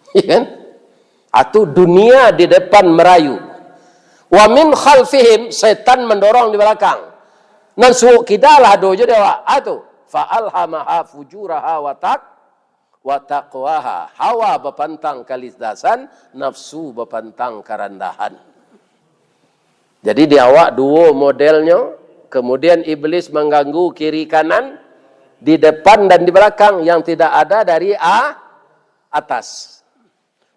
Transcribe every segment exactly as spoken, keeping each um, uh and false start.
Ya kan? Atau dunia di depan merayu. Wa min khalfihim, setan mendorong di belakang. Nan suok kida lah ado jo di awak. Atau, fa alhamaha fujuraha wa taq-, wa taqwaha. Hawa bapantang kalidasan, nafsu bapantang karandahan. Jadi di awak duo modelnyo, kemudian iblis mengganggu kiri kanan, di depan dan di belakang yang tidak ada dari a-, atas.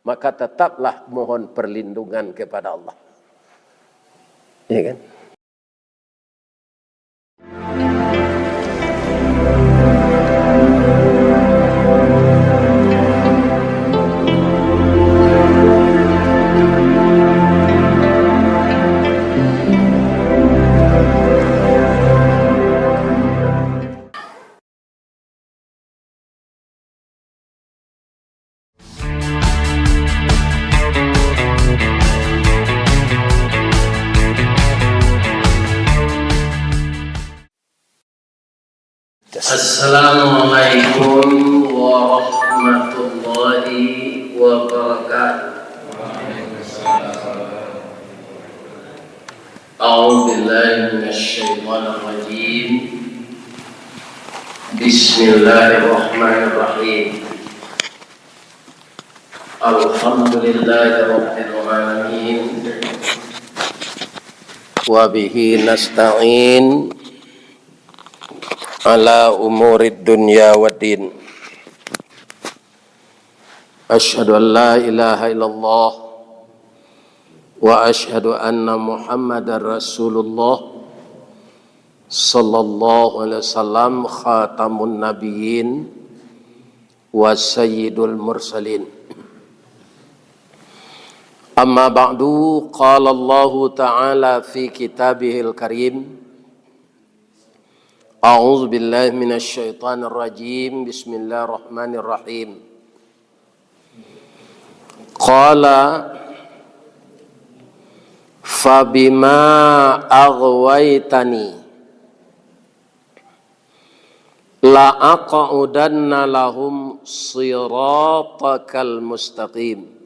Maka tetaplah mohon perlindungan kepada Allah. Ya kan? Assalamualaikum warahmatullahi wabarakatuh. A'udzubillahi minasyaitonirrajim. Bismillahirrahmanirrahim. Alhamdulillahirabbil alamin. Wa bihi nasta'in ala umurid dunya waddin. Asyhadu an la ilaha illallah wa asyhadu anna Muhammadar Rasulullah sallallahu alaihi wasallam, khatamun nabiyyin wa sayyidul mursalin. Amma ba'du, qala Allahu ta'ala fi kitabihil karim, a'udzu billahi minasy syaithanir rajim. Bismillahirrahmanirrahim. Qala, "Fabima aghwaytani, la aq'udanna lahum siratakal mustaqim.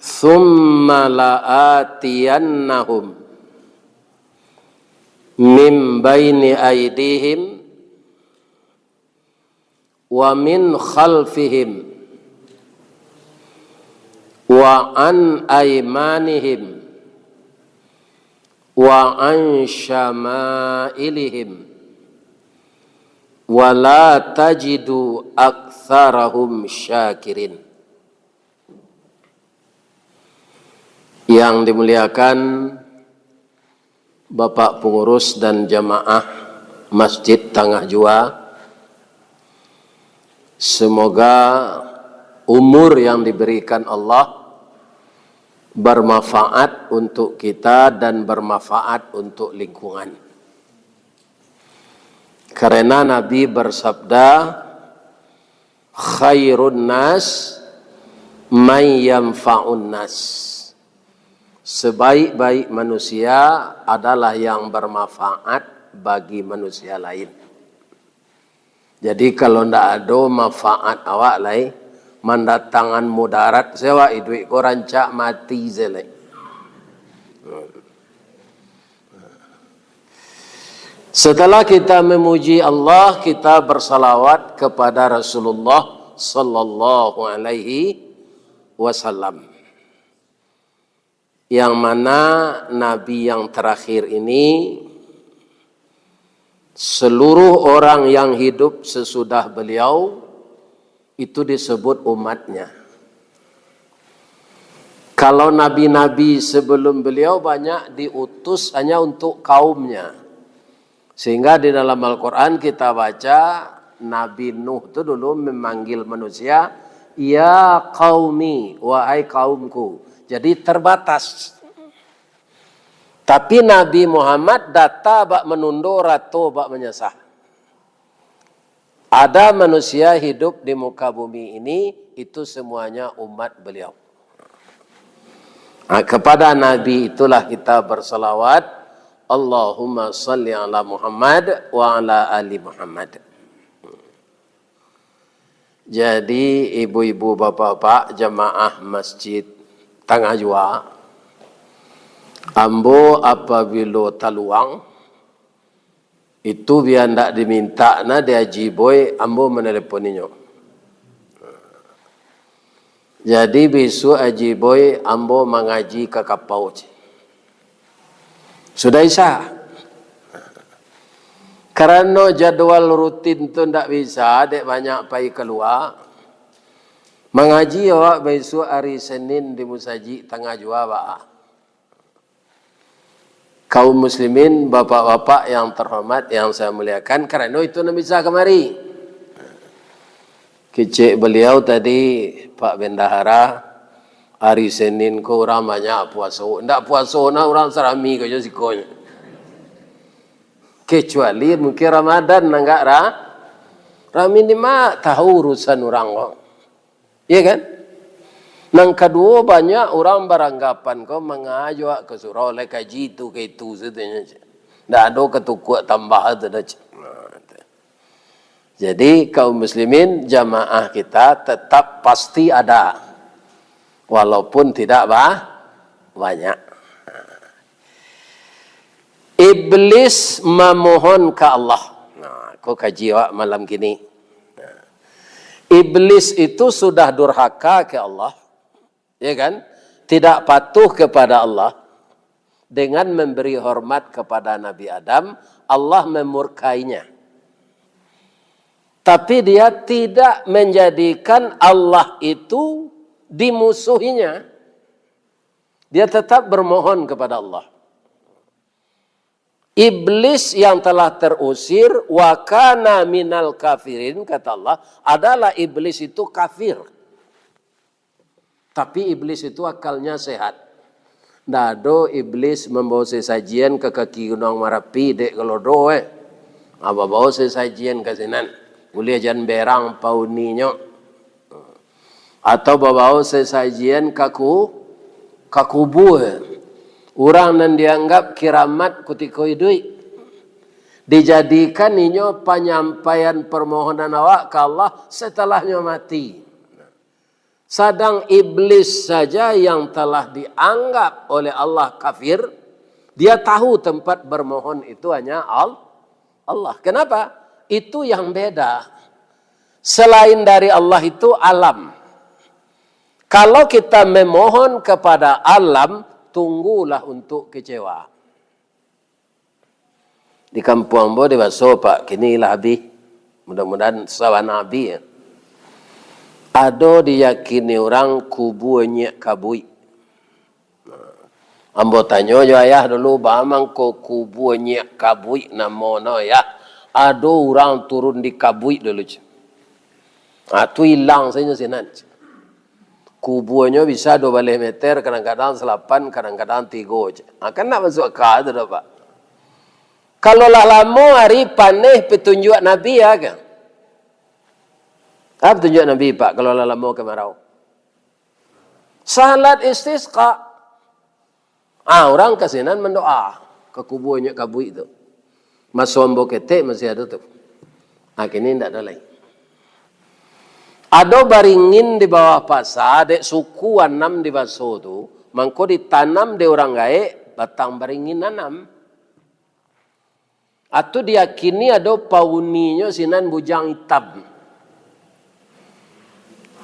Tsumma la'atiyannahum min baini aidihim wa min khalfihim wa an aimanihim wa an syama'ilihim, wa la tajidu aktsarahum syakirin." Yang dimuliakan Bapak Pengurus dan jamaah Masjid Tangah Jua, semoga umur yang diberikan Allah bermanfaat untuk kita dan bermanfaat untuk lingkungan. Karena Nabi bersabda, "Khairun nas man yanfa'un nas." Sebaik-baik manusia adalah yang bermanfaat bagi manusia lain. Jadi, kalau ndak ado manfaat awak lai, mandatangan mudarat, se awak iduik ko rancak mati se lai. Setelah kita memuji Allah, kita bersalawat kepada Rasulullah sallallahu alaihi wasallam. Yang mana Nabi yang terakhir ini, seluruh orang yang hidup sesudah beliau, itu disebut umatnya. Kalau nabi-nabi sebelum beliau banyak diutus hanya untuk kaumnya. Sehingga di dalam Al-Quran kita baca, Nabi Nuh tu dulu memanggil manusia, "Ya qaumi, wahai kaumku." Jadi terbatas. Tapi Nabi Muhammad data bak manundo, rato bak manyasah. Ada manusia hidup di muka bumi ini, itu semuanya umat beliau. Ha, kepada Nabi itulah kita bersalawat, "Allahumma salli ala Muhammad wa ala ali Muhammad." Jadi, ibu-ibu, bapak-bapak, jamaah Masjid Tangah Jua, ambo apabilo taluang, itu bia ndak dimintak nah di Haji Boy, ambo manelepon inyo. Jadi, bisuak Haji Boy, ambo mangaji ka Kapau, ceh. Sudah Isya. Karano jadwal rutin tu ndak bisa, dek banyak pai kalua. Mangaji awak bisuak ari Senin di musajik Tangah Jua, ba. Kaum muslimin, bapak-bapak yang terhormat, yang saya muliakan, karano itu nan bisa kamari. Kecek beliau tadi, Pak Bendahara, ari Senin ko urang banyak puaso. Ndak puaso nah urang sarami ko jo sikonyo. Kecuali mungkin Ramadan nan agak ra-, rami ni mak tahu urusan urang ko. Iya kan? Nan kaduo, banyak urang baranggapan ko mangajuak ka surau, lai kaji tu ka itu sajo. Ndak ado katukuak tambah tu dah. Nah, tu. Jadi, kaum muslimin, jamaah kita tetap pasti ada, walaupun tidak ba-, banyak. Iblis mamohon ka Allah. Nah, ko kaji awak malam kini. Nah. Iblis itu sudah durhaka ke Allah, ya kan? Tidak patuh kepada Allah. Dengan memberi hormat kepada Nabi Adam, Allah memurkainya. Tapi dia tidak menjadikan Allah itu dimusuhinya. Dia tetap bermohon kepada Allah. Iblis yang telah terusir, wa kana minal kafirin, kata Allah, adalah iblis itu kafir. Tapi iblis itu akalnya sehat. Ndak ado iblis mambawa sesajian ka kaki Gunuang Marapi, dek Galodo, eh. Ah, babawa sesajian ka sinan. Buliah jan berang pauninyo. Atau babawa sesajian ka ku-, ka kubua urang nan dianggap kiramat kutiko iduik. Dijadikan inyo panyampaian permohonan awak ka Allah setelahnyo mati. Sadang iblis saja yang telah dianggap oleh Allah kafir, dia tahu tempat bermohon itu hanya Al-, Allah. Kenapa? Itu yang beda. Selain dari Allah itu alam. Kalau kita memohon kepada alam, tunggulah untuk kecewa. Di kampuang ambo di Baso, Pak, kini lah abih. Mudah-mudahan sabana abih, ya. Ado diyakini urang kubua Nyiak Kabuik. Nah, ambo tanyo jo ayah dulu, "Ba mangko kubua Nyiak Kabuik namo no, Yah?" "Ado urang turun di Kabuik dulu," ceh. Ah, tu ilang sajo sinan. Kubuanyo bisa dua baleh meter, kadang-kadang salapan, kadang-kadang tigo, ceh. Ah, kan ndak masuak aka tu doh, Pak. Kalau lah lamo ari, paneh, petunjuak Nabi, ya kan? Apa petunjuak Nabi, Pak, kalau lah lamo kemarau? Salat istisqa. Ah, urang ka sinan mandoa ka kubua Nyiak Kabuik tu. Maso ambo ketek masih ado tu. Ah, kini ndak ado lai. Ado baringin di bawah pasa, dek suku anam di Baso tu, mangko ditanam dek urang gaek batang baringin anam. Atu diyakini ado pauninyo sinan bujang itam.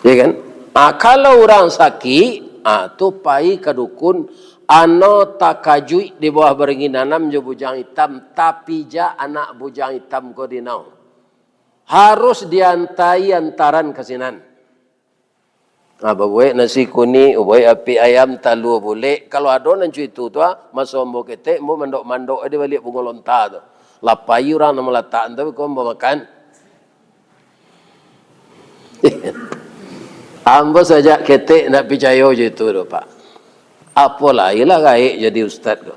Ya kan? Ah, kalau urang sakik, ah, tu pai ka dukun, ano takajuik di bawah baringin anam jo bujang itam, tapijak anak bujang itam ko dinau. Harus diantai antaran ka sinan. Ah, babuek nasi kunik, babuek apik ayam, talua bulek. Kalau ado nan cuitu tu, ah, maso ambo ketek, ambo mandok-mandok di baliak bungo lonta tu. Lah pai urang nan malatak tu, ko ambo makan. Ambo sajak ketek ndak picayo jo itu tu, Pak. Apo lai lah gaek jadi ustad ko.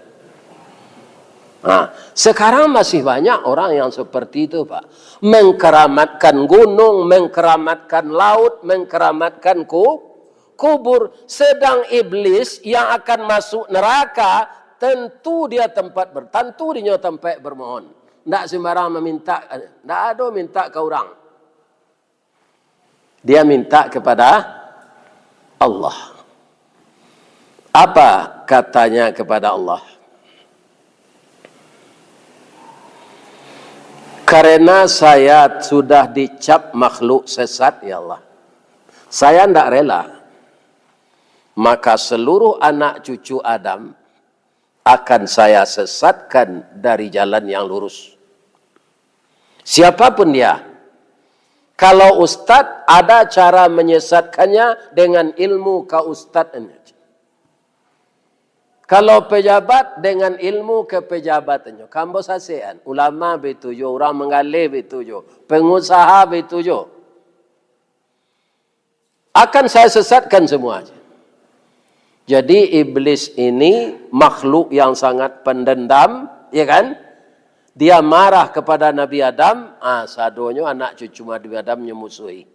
Nah, sekarang masih banyak orang yang seperti itu, Pak. Mengkeramatkan gunung, mengkeramatkan laut, mengkeramatkan ku-, kubur. Sedang iblis yang akan masuk neraka, tentu dia tempat ber-, tentu dinyo tempat bermohon. Ndak sembarang meminta, ndak ado minta ka urang. Dia minta kepada Allah. Apa katanya kepada Allah? "Karena saya sudah dicap makhluk sesat, ya Allah. Saya ndak rela. Maka seluruh anak cucu Adam akan saya sesatkan dari jalan yang lurus. Siapapun dia. Kalau ustad, ada cara menyesatkannya dengan ilmu keustadannyo. Kalau pejabat, dengan ilmu kepejabatannyo." Kambo sasean, ulama baitu juo, urang manggaleh baitu juo, pengusaha baitu juo. "Akan saya sesatkan semua." Jadi, iblis ini makhluk yang sangat pendendam, ya kan? Dia marah kepada Nabi Adam, ah, sadonyo anak cucu Nabi Adam nyo musuhi.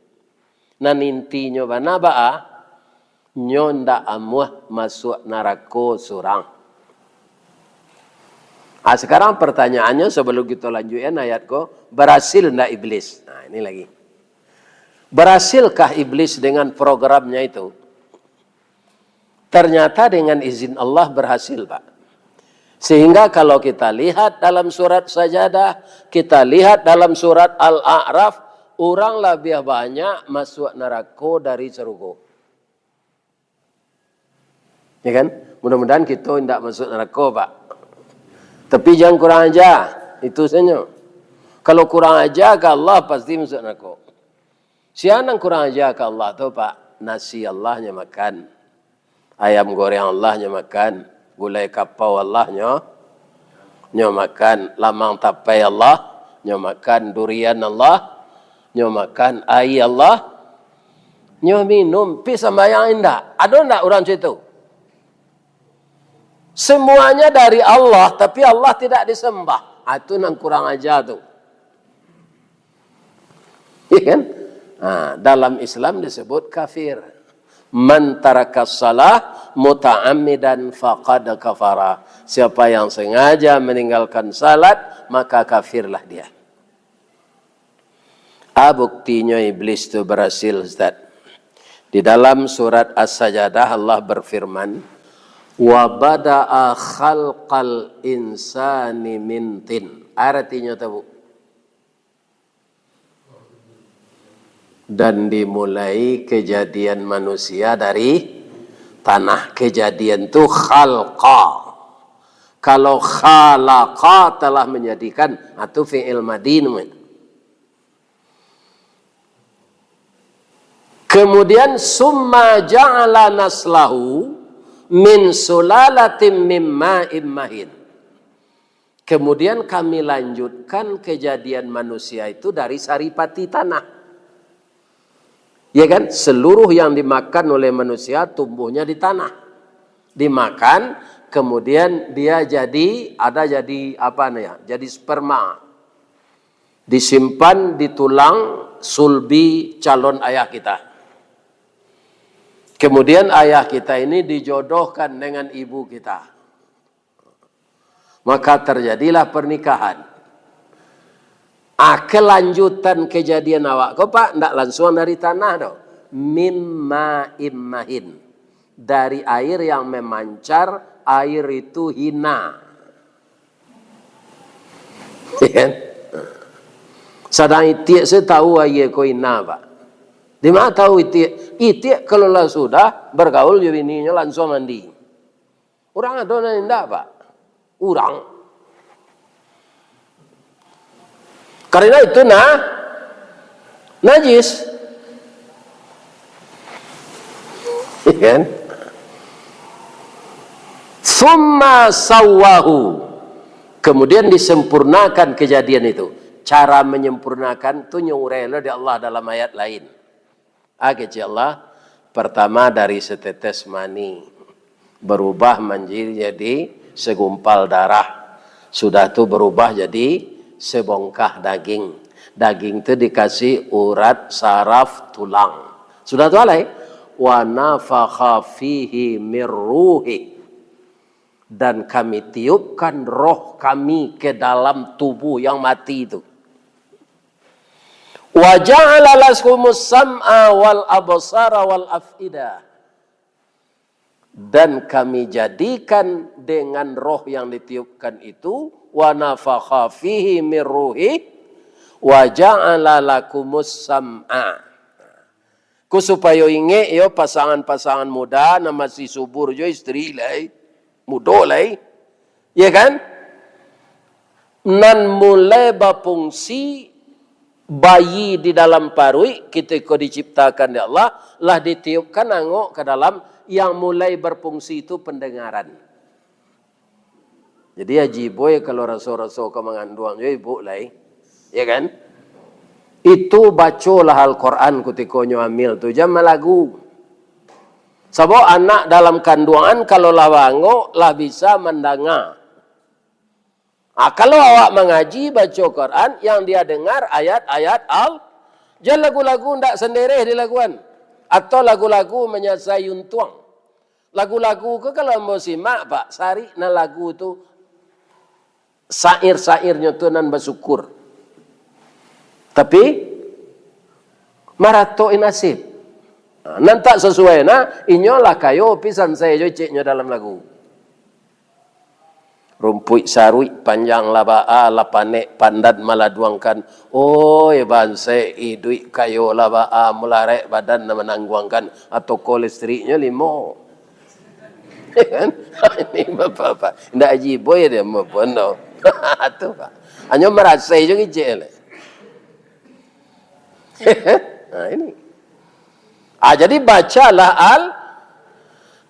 Nan intinyo bana baa? Nyo ndak amuah masuak narako surang. Ah, sekarang pertanyaannya, sebelum kita lanjutkan ayat ko, berhasil ndak iblis? Nah, ini lagi. Berhasilkah iblis dengan programnya itu? Ternyata dengan izin Allah berhasil, Pak. Sehingga kalau kita lihat dalam surat Sajadah, kita lihat dalam surat Al-A'raf, urang labiah banyak masuak narako dari sarugo. Ya kan? Mudah-mudahan kita indak masuk narako, Pak. Tapi jangan kurang aja, itu saja. Kalau kurang aja ka Allah, pasti masuk narako. Sia nan kurang aja ka Allah tu, Pak, nasi Allah nyo makan, ayam goreng Allah nyo makan, gulai kapau Allah nyo, nyo makan, lamang tapai Allah nyo makan, durian Allah nyo makan, aia Allah nyo minum, pi sambayang indak. Ado ndak urang cak itu? Semuanya dari Allah, tapi Allah tidak disembah. Ah, itu nan kurang aja tu. Iya kan? Ah, dalam Islam disebut kafir. "Man tarakas salah muta'ammidan faqad kafara." Siapa yang sengaja meninggalkan salat, maka kafirlah dia. Ah, buktinyo iblis tu berhasil, Ustaz. Di dalam surat As-Sajadah, Allah berfirman, "Wa bada'a khalqal insani min tin." Aratinyo tu, Bu. Dan dimulai kejadian manusia dari tanah. Kejadian tu khalqa. Kalau khalaqa, telah menjadikan, ah, tu fi'il madi namanya. Kemudian, "Summa ja'ala naslahu min sulalatin mim ma'im mahin." Kemudian Kami lanjutkan kejadian manusia itu dari saripati tanah. Ya kan? Seluruh yang dimakan oleh manusia tumbuhnya di tanah. Dimakan, kemudian dia jadi, ada jadi apa nih ya? Jadi sperma. Disimpan di tulang sulbi calon ayah kita. Kemudian ayah kita ini dijodohkan dengan ibu kita. Maka terjadilah pernikahan. Ah, kelanjutan kejadian awak ko, Pak, ndak langsung dari tanah doh. Mim ma'im mahin. Dari air yang memancar, air itu hina. Ya kan? Sadang itiak se tahu aia ko hina, Pak. Di ma tahu itiak? Itiak kalau lah sudah bergaul jo bininyo, langsung mandi. Urang ado nan indak, Pak? Urang. Karena itu nah, najis. Kan? Summa sawwahu. Kemudian disempurnakan kejadian itu. Cara menyempurnakan tu nyo uraian lo di Allah dalam ayat lain. Ah, kecek Allah, pertama dari setetes mani, berubah menjadi segumpal darah. Sudah tu berubah jadi sebongkah daging. Daging tu dikasih urat, saraf, tulang. Sudah tu alai, "Wa nafakha fihi mir ruhi." Dan Kami tiupkan roh Kami ke dalam tubuh yang mati itu. "Wa ja'ala lakumus sam'a wal absara wal af'idah." Dan Kami jadikan dengan roh yang ditiupkan itu, "Wa nafakha fihi mir ruhi, wa ja'ala lakumus sam'a." Ko supayo ingek yo pasangan-pasangan muda nan masih subur jo isteri lai, mudo lai. Ya kan? Nan mulai bafungsi bayi di dalam paruik, ketika diciptakan dek Allah, lah ditiupkan angok ka dalam, yang mulai berfungsi itu pendengaran. Jadi, Haji Boy kalau raso-raso ka manganduang jo ibu lai, ya kan? Itu bacolah Al-Quran kutiko nyo hamil tu, jan malagu. Sabab anak dalam kanduangan kalau lah baangok, lah bisa mandanga. Ah, kalau awak mangaji, baco Quran, yang dia dengar ayat-ayat Al-, jan lagu-lagu ndak sendereh dilaguan, atau lagu-lagu manyasai untuang. Lagu-lagu ko kalau ambo simak, Pak, sarik nan lagu tu, sair-sairnyo tu nan basukur. Tapi, maratok-i nasib. Nah, nan tak sasuai, nah, inyo lah kayo, pi sansai jo iceknyo dalam lagu. Rumpuik saruik panjang lah baa, lah panek pandan maladuangkan. Oi, bansai iduik kayo lah baa, mularek badan lah manangguangkan, atau ko listriknyo limo. Kan? Ini bapak-bapak. Ndak Haji Boy dia mau pun tau. Tu, Pak. Hanyo marasai jo kicik le. Nah, ini. Ah, jadi bacalah Al-,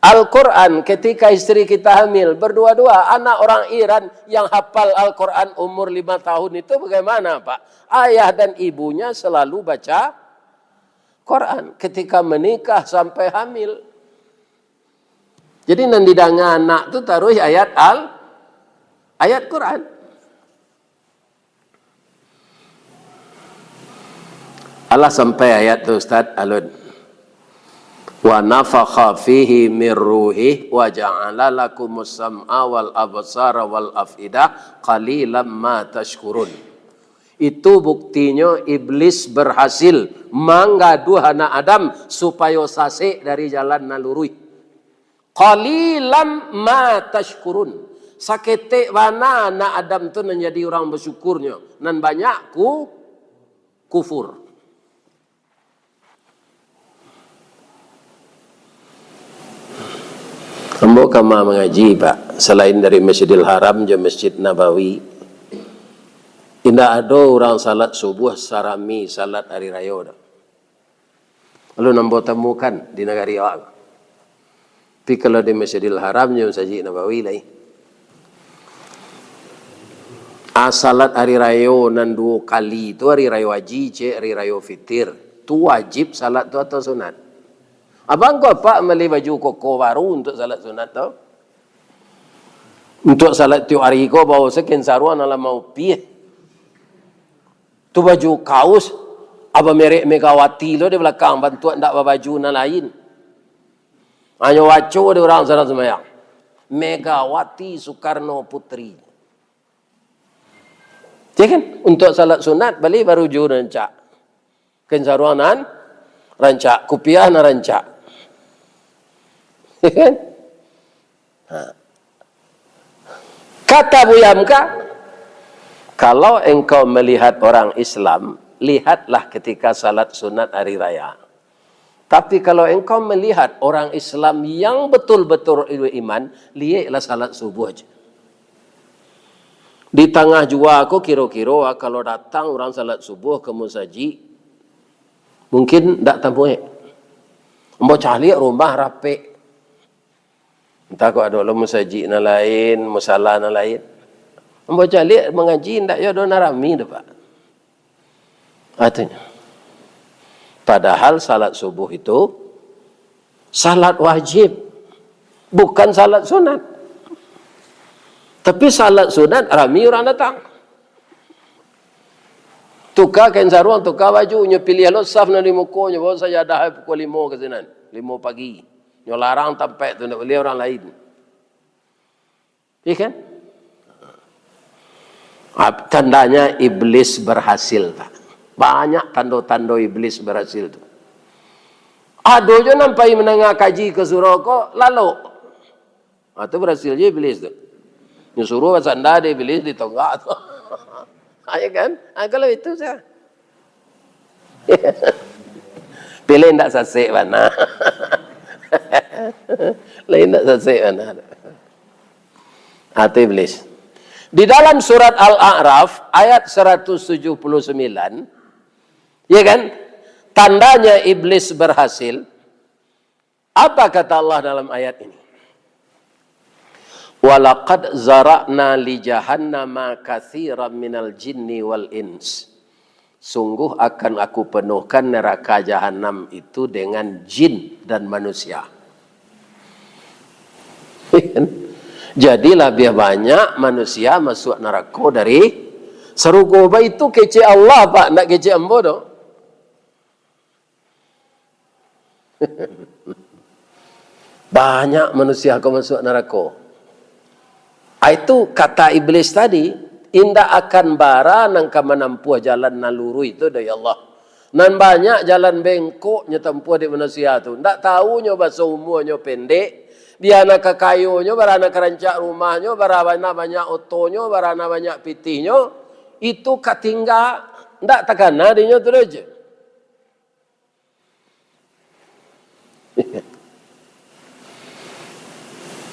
Al-Quran ketika istri kita hamil. Berdua-dua, anak orang Iran yang hafal Al-Quran umur lima tahun itu bagaimana, Pak? Ayah dan ibunya selalu baca Quran ketika menikah sampai hamil. Jadi, nan didanga anak tu taruih ayat Al-, ayat Quran. Alah sampai ayat tu, Ustaz, alun. "Wa nafakha fihi mir ruhi wa ja'ala lakumus sam'a wal absara wal af'idah, qalilam ma tashkurun." Itu buktinyo iblis berhasil manggaduah anak Adam supayo sasek dari jalan nan luruih. "Qalilam ma tashkurun." Saketek bana anak Adam tu nan jadi urang basyukurnyo, nan banyak ku-, kufur. Ambo kama mangaji, Pak, salain dari Masjidil Haram jo Masjid Nabawi, indak ado urang salat subuah sarami salat ari rayo doh. Alun ambo tamukan di nagari awak. Tapi kalau di Masjidil Haram jo Masjid Nabawi lai. Ah, salat ari rayo nan duo kali tu, ari rayo haji, cek, ari rayo fitir. Tu wajib salat tu atau sunat? Abang ko apak mambali baju koko baru untuak salat sunat tu? Untuak salat tiok ari ko, bawa sakin saruang nan lah maupiah. Tu baju kaus, apo merek Megawati lo di balakang, bantuak ndak babaju nan lain. Hanyo baco dek urang sadang sumbayang, "Megawati Soekarno Putri." Ya kan? Untuak salat sunat, bali baruju nan rancak. Kain saruang nan rancak, kupiah nan rancak. Ya kan? Ha. Kata Buya Hamka, "Kalau engkau melihat orang Islam, lihatlah ketika salat sunat hari raya. Tapi kalau engkau melihat orang Islam yang betul-betul beriman, lieklah salat subuh aja." Di tangah jua ko kiro-kiro, ah, kalau datang urang salat subuh ka musajik, mungkin ndak tamuek. Ambo caliak rumah rapek. Antah kok ado lo musajik nan lain, musala nan lain. Ambo caliak mangaji ndak yo ado nan rami doh, Pak. Artinyo, padahal salat subuh itu salat wajib, bukan salat sunat. Tapi salat sunat rami urang datang. Tuka kain saruang, tuka baju, nyo piliah lo saf nan di muko, nyo bawa sajadah pukua limo ka sinan, limo pagi. Nyo larang tampek tu, ndak buliah urang lain. Iya kan? Ah, tandanya iblis berhasil, Pak. Banyak tando-tando iblis barasil tu. Ado jo nan pai mandanga kaji ka surau ko, lalok. Ha, tu barasil jo iblis tu. Nyo suruah basanda di iblis di tonggak tu. Ha, ya kan? Ha, kalau itu sa. Pilih ndak sasek bana. Lain ndak sasek bana. Ha, tu iblis. Di dalam surat Al-A'raf ayat seratus tujuh puluh sembilan, ya kan? Tandanya iblis berhasil. Apa kata Allah dalam ayat ini? "Walaqad zara'na li jahannama katsiran minal jinni wal ins." Sungguh akan Aku penuhkan neraka Jahanam itu dengan jin dan manusia. Jadi, labiah banyak manusia masuak narako dari sarugo. Baitu kecek Allah, Pak, ndak kecek ambo doh. Banyak manusia ka masuak narako. Ah, itu kata iblis tadi, indak akan bara nan ka manampuah jalan nan luruih tu dari Allah. Nan banyak jalan bengkok nyo tampuah dek manusia tu. Ndak tahu nyo baso umua nyo pendek, bia nan ka kayo nyo, bara nan ka rancak rumah nyo, bara nan banyak oto nyo, bara nan banyak pitih nyo, itu ka tingga, ndak takana dek nyo tu doh je.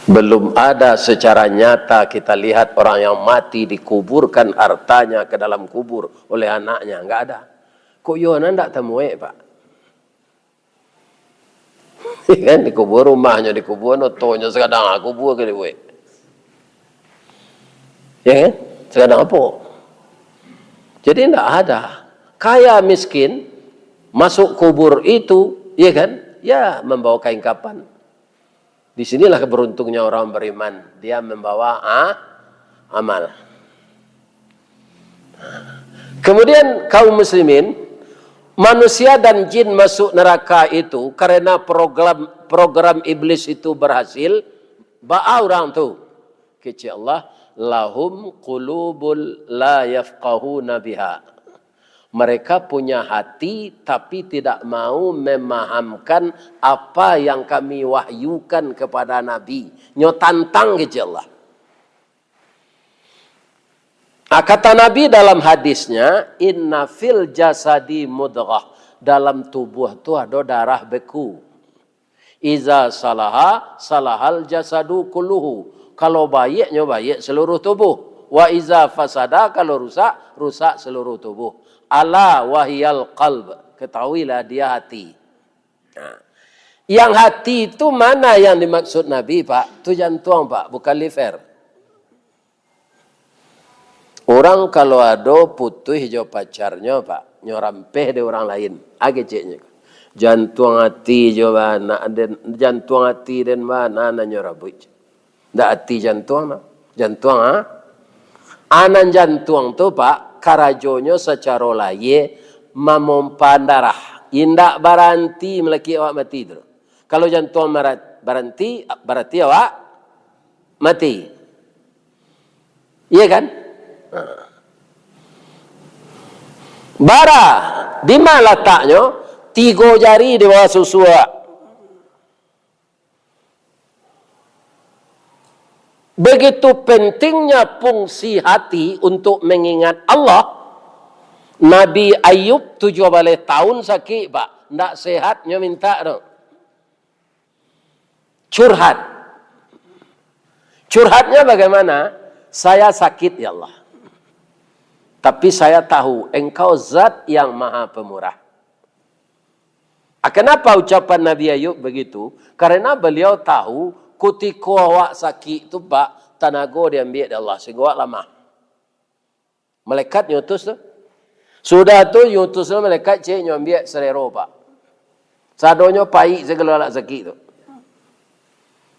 Belum ada secara nyata kita lihat orang yang mati dikuburkan hartanya ke dalam kubur oleh anaknya, enggak ada. Kok iyo nan ndak tamuek, Pak? Kan dikubur rumahnyo, dikubur otonyo, sakadang kubur ka dibuek. Ya kan? Sakadang apo? Jadi ndak ada. Kaya miskin, masuk kubur itu, ya kan? Ya, membawa kain kapan. Di sinilah keberuntungannya orang beriman. Dia membawa, ah, amal. Kemudian kaum muslimin, manusia dan jin masuk neraka itu karena program, program iblis itu berhasil. Baa urang tu? Kecek Allah, "Lahum qulubul la yafqahuna biha." Mereka punya hati, tapi tidak mau memahamkan apa yang Kami wahyukan kepada Nabi. Nyo tantang, kecek Allah. Ah, kata Nabi dalam hadisnya, "Inna fil jasadi mudghah." Dalam tubuh tu ado darah beku. "Iza salaha, salahal jasadu kulluhu." Kalau baiak, nyo baiak seluruh tubuh. "Wa iza fasada," kalau rusak, rusak seluruh tubuh. "Ala wahiyal qalb." Ketahuilah, dia hati. Nah, yang hati tu mana yang dimaksud Nabi, Pak? Tu jantuang, Pak, bukan liver. Urang kalau ado putuih jo pacarnyo, Pak, nyo rampeh dek urang lain, a keceknyo. Jantuang ati jo bana den, jantuang ati den bana nan nyo rabuik. Ndak ati jantuang, nah. Jantuang, ha? A nan jantuang tu, Pak, karajonyo sacaro lahia mamompa darah. Indak baranti malakik awak mati tu. Kalau jantuang mara-, baranti, barati awak mati. Iya kan? Bara, di ma lataknyo? Tigo jari di bawah susuak. Begitu pentingnya fungsi hati untuk mengingat Allah. Nabi Ayub tujuah baleh tahun sakik, Pak. Ndak sehat nyo minta tu. Curhat. Curhatnya bagaimana? "Saya sakit, ya Allah. Tapi saya tahu Engkau Zat yang Maha Pemurah." Ah, kenapa ucapan Nabi Ayub begitu? Karena beliau tahu, kutiko awak sakik tu, Pak, tanago diambiak dek Allah, sehingga awak lamah. Malaikat nyo utus tu. Sudah tu, nyo utus tu malaikat, cek nyo ambiak salero, Pak. Sadonyo paik sagalo alat sakik tu.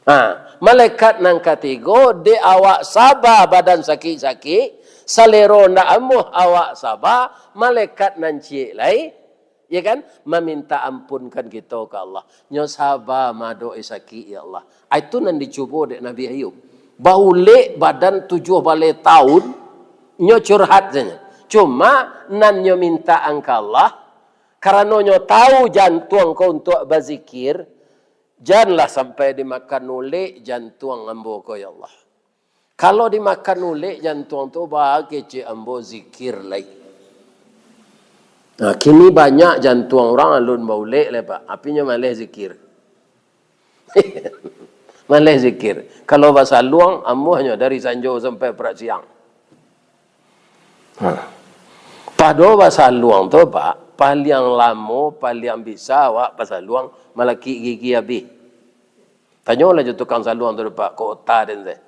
Ha, malaikat nan katigo, dek awak saba badan sakik-sakik, salero ndak amuah awak saba, malaikat nan ciek lai, ya kan, maminta ampunkan kito ka Allah. Nyo saba maadok sakik, ya Allah. Ah, itu nan dicubo dek Nabi Ayub. Baulek badan tujuah baleh tahun, nyo curhat sajo. Cuma nan nyo mintaan ka Allah, karano nyo tahu jantuang ko untuak bazikir, janlah sampai dimakan ulek jantuang ambo ko, ya Allah. Kalau dimakan ulek jantuang tu, baa kecek ambo zikir lai. Nah, kini banyak jantuang urang alun baulek lai, Pak. Tapi nyo maleh zikir. Maleh zikir. Kalau basaluang, amuahnyo dari sanjo sampai parak siang. Ha. Pado basaluang tu, Pak, paliang lamo, paliang bisa awak basaluang malakik gigi abih. Tanyolah jo tukang saluang tu, Pak, kok ota den teh.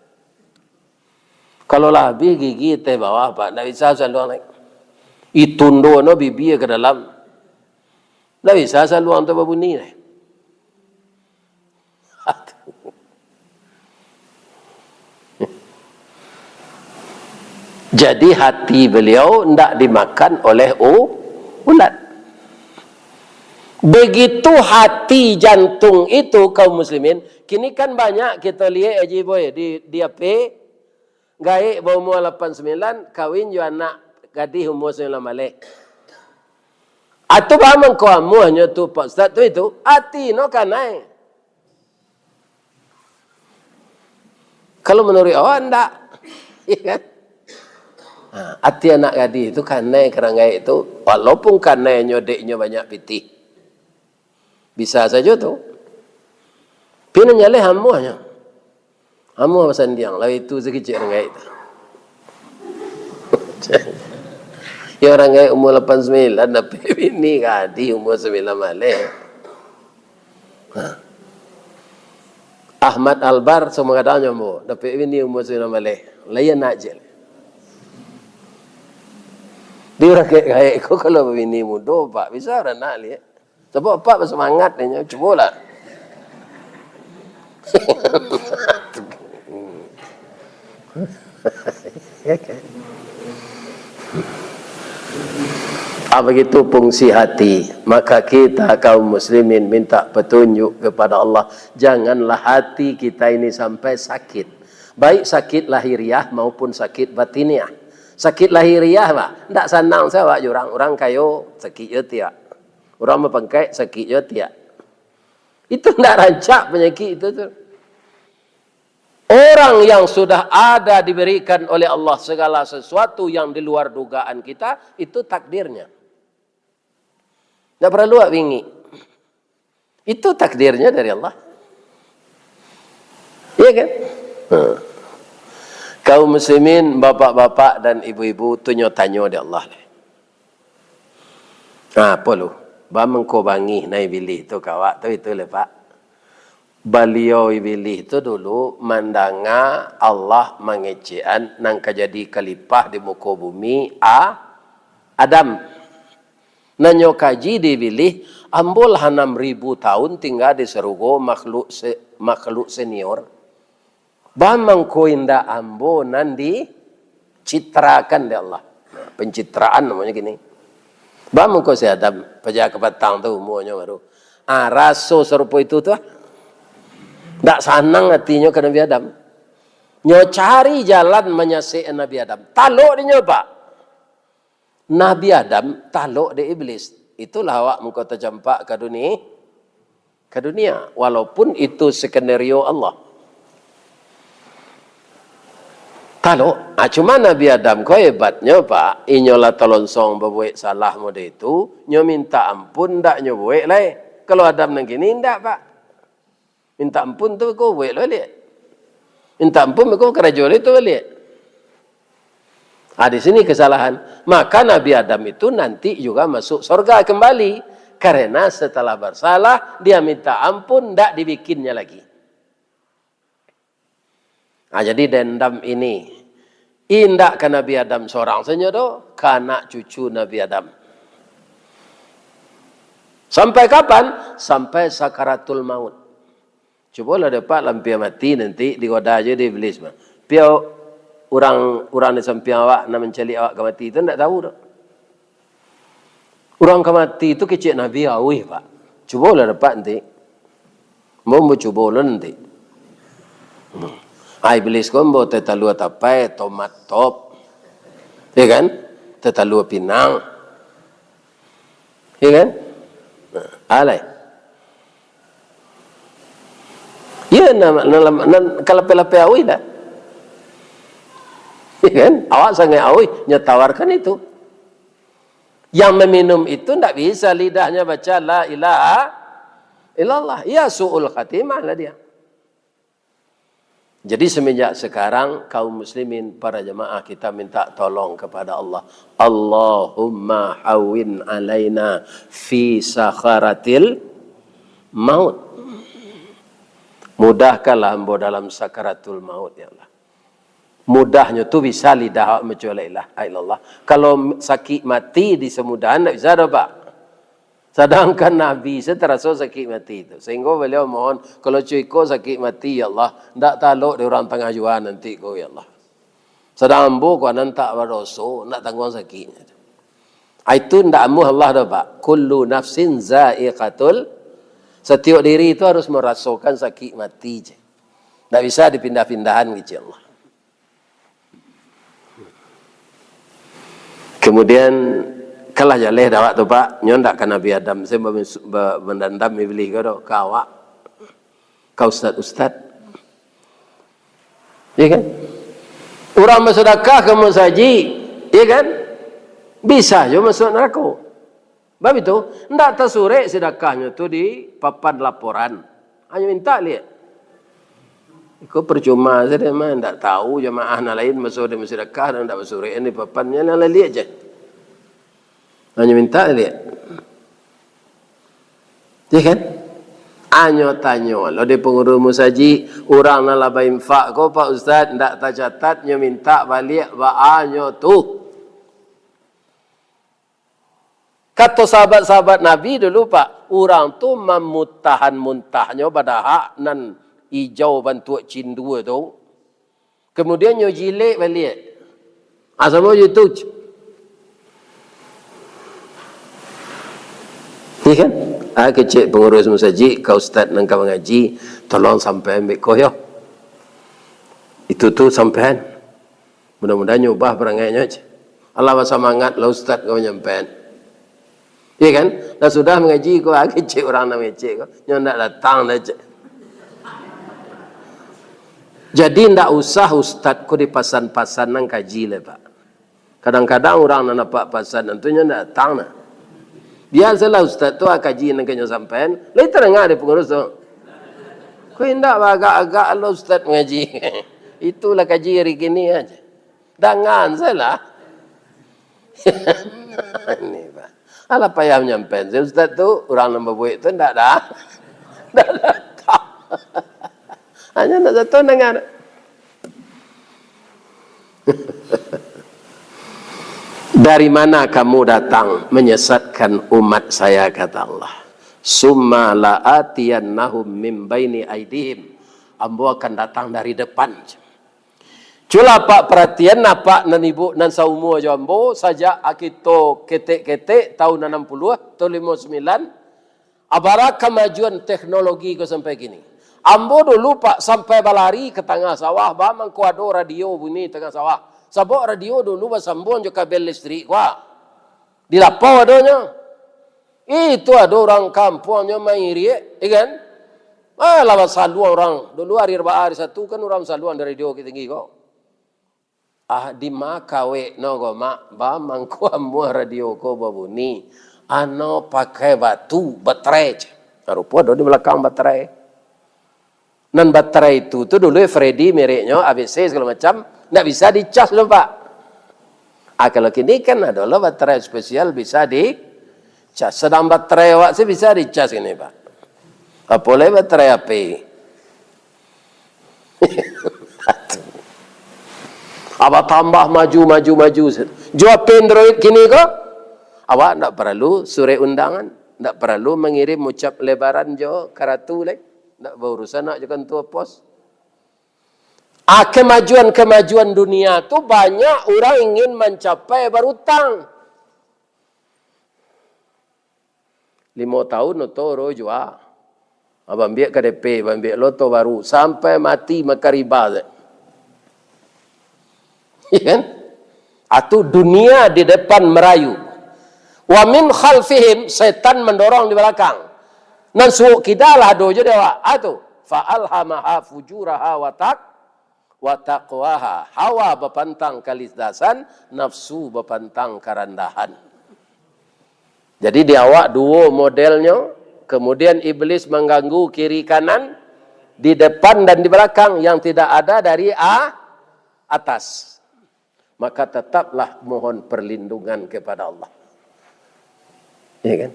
Kalau lah abih gigi teh bawah, Pak, ndak bisa saluang lai. Itundo no bibia ka dalam. Ndak bisa saluang tu babunyi deh. Jadi hati beliau ndak dimakan oleh u-, ulat. Begitu hati jantung itu, kaum muslimin, kini kan banyak kita liek, Haji Boy, di, di H P, gaek baumua lapan sambilan, kawin jo anak gadih umua sambilan baleh. Atu baa mangko amuahnyo tu, Pak Ustaz, tu itu, ati no kanai. Kalau manuruik awak, ndak. Iya kan? Ha, ati anak gadih tu kanai ka urang gaek tu, walaupun kanai nyo dek nyo banyak pitih. Bisa sajo tu. Tapi nan jaleh amuahnyo. Amuah basandiang, lalu itu sakicik urang gaek tu. Ya, urang gaek umua lapan sambilan, dapek bini gadih umua sambilan baleh. Ha. Ahmad Albar, samo gadang nyo ambo, dapek bini umua sambilan baleh. Lain aja. Di urang gaek-gaek ko, kalau babini mudo, Pak, bisa urang nak liek. Sabab Pak basamangat, inyo cubolah. Ah, begitu fungsi hati. Maka kita kaum muslimin minta petunjuk kepada Allah. Janganlah hati kita ini sampai sakit. Baik sakit lahiriah maupun sakit batiniah. Sakit lahiriah, Pak, ndak sanang sajo awak jo urang. Urang kayo, sakik jo ati. Urang bapangkek, sakik jo ati. Itu ndak rancak panyakik itu tu. Orang yang sudah ada diberikan oleh Allah segala sesuatu yang di luar dugaan kita, itu takdirnya. Ndak paralu awak bingik. Itu takdirnya dari Allah. Iya kan? Ha. Kaum muslimin, bapak-bapak dan ibu-ibu, tu nyo tanyo dek Allah. Ha, apo lu? Baa mangko bangih nah Ibilih tu ka awak tu, itu leh, Pak. Baliau Ibilih tu dulu mandanga Allah mangecekan nan ka jadi khalifah di muko bumi, A-, Adam. Nan nyo kaji di Ibilih, ambo lah anam ribu taun tingga di sarugo, makhluk se-, makhluk senior. Baa mangko indak ambo nan dicitrakan dek Allah. Pencitraan namonyo kini. Baa mangko si Adam, paja kapatang tu umuanyo baru. Ah, raso sarupo itu tu, ah. Ndak sanang atinyo ka Nabi Adam. Nyo cari jalan manyasek Nabi Adam. Talok dinyo, Pak. Nabi Adam talok dek Iblis. Itulah awak mangko tacampak ka duni-, ka dunia. Walaupun itu skenario Allah. Talok. Ah, cuma Nabi Adam ko hebatnyo, Pak. Inyo lah talonsong babuek salah model itu, nyo minta ampun, ndak nyo buek lai. Kalau Adam nan kini, ndak, Pak. Minta ampun tu ko buek lo liak. Minta ampun ko karajo lo tu baliak. Ah, di sini kesalahan. Maka Nabi Adam itu nanti juga masuk sorga kembali. Karena setelah bersalah, dia minta ampun, ndak dibikinnya lagi. Ah, jadi dendam ini indak ka Nabi Adam sorang sajo doh, ka anak cucu Nabi Adam. Sampai kapan? Sampai sakaratul maut. Cubolah dek Pak, lampia mati nanti digoda jo dek Iblis mah. Piak urang, urang di sampiang awak nan mancaliak awak ka mati tu ndak tahu doh. Urang ka mati tu kecek Nabi auih, Pak. Cubolah dek Pak nanti. Ambo, ambo cubo lo nanti. Hmm. Ah, Iblis ko ambo teh talua tapai, tomat top. Ya kan? Tatalua pinang. Ya kan? Nah, alai. Ya, nan, nan, nan kalapeh-lapeh auih dah. Ya kan? Awak sangat auih, nyo tawarkan itu. Yang meminum itu ndak bisa lidahnya baca la ilaha illallah. Ya, su'ul khatimah lah dia. Jadi, semenjak sekarang, kaum muslimin, para jamaah, kita minta tolong kepada Allah. Allahumma hawwin alaina fi sakharatil maut. Mudahkanlah ambo dalam sakaratul maut, ya Allah. Mudahnyo tu bisa lidah awak mambaco la ilaha illallah. Kalau sakik mati disemudahan, ndak bisa doh, Pak. Sadangkan Nabi se taraso sakik mati tu. Sahinggo baliau mohon, "Kalau cuiko sakik mati, ya Allah, ndak talok di urang tangah jua nanti ko, ya Allah. Sadang ambo ko nan tak badoso, ndak tangguang sakiknyo tu." Ah, itu ndak amuah Allah doh, Pak. "Kullu nafsin za'iqatul," satiok diri tu harus marasokan sakik mati je. Ndak bisa dipindah-pindahan, kecek Allah. Kemudian, kalah jaleh dek awak tu, Pak. Nyo ndak ka Nabi Adam, se ba-, ba-, mandandam Iblis ko doh, ka awak, ka ustad-ustad. Ya kan? Urang basadakah ka musajik, ya kan? Bisa jo masuak narako. Bab itu, ndak tasurek sidakahnyo tu di papan laporan. Hanyo mintak liak. Iko percuma sajo mah, ndak tahu jamaah nan lain maso dek basadakah, ndak basurek di papan, nyo lah liak je. Hanyo mintak liak. Ya kan? Hanyo tanyo lo di pangurus musajik, urang nan lah bainfak ko, Pak Ustaz, ndak tacatat, nyo mintak baliak baa nyo tu. Kato sahabat-sahabat Nabi dulu, Pak, urang tu mamuntahan muntahnyo badahak nan ijau bantuak cindua tu. Kemudian nyo jilek baliak. Ah, samo jo tu. Iya kan? Ah, kecek pangurus musajik, ka ustaz nan ka mangaji, tolong sampaian beko yo. Itu tu sampaian. Mudah-mudahan nyo ubah parangainyo, cek. Alah basamangat lah ustaz ko manyampaian. Iya kan? Lah sudah mangaji ko, ah, kecek urang nan mangecek ko. Nyo ndak datang dah, cek. Jadi ndak usah ustaz ko dipasan-pasan nan kaji lai, Pak. Kadang-kadang urang nan dapat pasan tu nyo ndak datang nah. Biasolah ustaz tu, ah, kaji nan ka nyo sampaian, lai tadanga dek pangurus tu. Ko indak bagak-agak lo ustaz mangaji. Itulah kaji hari kini aja. Dangan sajolah. Ini, Pak. Alah payah manyampaian. Si ustaz tu, urang nan babuek tu ndak dah. Ndak datang. Hanyo ndak satu danga. "Dari mana kamu datang menyesatkan umat saya?" kata Allah. "Summa la'atiyannahum min baini aidihim." Ambo akan datang dari depan. Cubo lah Apak paratian, Apak nan Ibuk nan saumua jo ambo, sajak kito ketek-ketek tahun anam puluah, tahun limo sambilan, abara kamajuan teknologi ko sampai kini. Ambo dulu, Pak, sampai balari ka tangah sawah, ba mangko ado radio bunyi tangah sawah. Sabab radio dulu basambuang jo kabel listrik, Pak. Di lapau adonyo. Itu ado urang kampuang nyo mairiak, iya kan? Ah, lah basaluang urang. Dulu hari Arbaa, hari Sabtu kan urang basaluang di radio Bukittinggi ko. Ah, di ma kawek no ko, Mak? Ba mangko amuah radio ko babunyi. Ano pakai batu, baterai. Rupo ado di balakang baterai. Nan baterai itu tu dulu Freddy mereknyo, A B C segalo macam, ndak bisa dicas lo, Pak. Ah, kalau kini kan ado lo baterai spesial bisa dicas. Sadang baterai awak se bisa dicas kini, Pak. Apo lai baterai H P. Abah tambah maju, maju, maju. Jo H P Android kini ko, awak ndak paralu surek undangan, ndak paralu mangirim ucap lebaran jo karatu lai. Ndak baurusan nak jo kantua pos. Ah, kemajuan-kemajuan dunia tu banyak urang ingin mancapai barutang. Limo tahun oto ro jua. Ah, baambiak K D P, baambiak lo oto baru, sampai mati makan riba se. Iya kan? Atu dunia di depan merayu. Wa min khalfihim, setan mendorong di belakang. Nan suok kida lah ado jo di awak. Atu, fa alhamaha fujuraha wa taq-, wa taqwaha. Hawa bapantang kalidasan, nafsu bapantang karandahan. Jadi di awak duo modelnyo, kemudian iblis mengganggu kiri kanan, di depan dan di belakang, yang tidak ada dari a-, atas. Maka tetaplah mohon perlindungan kepada Allah. Ya kan?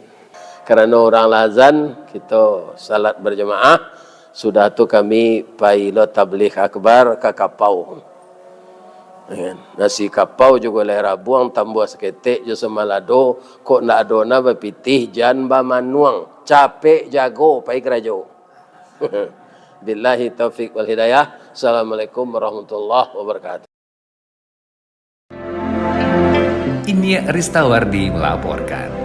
Karena orang lah azan, kita salat berjamaah, sudah tu kami pai lo tabligh akbar ka Kapau. Ya kan? Nasi Kapau juo lai rabuang, tambuah saketek jo samalado, kok ndak ado na bapitih, jan bamanuang, capek jago pai karajo. Billahi taufik wal hidayah. Assalamualaikum warahmatullahi wabarakatuh. Inyiak Ristawardi melaporkan.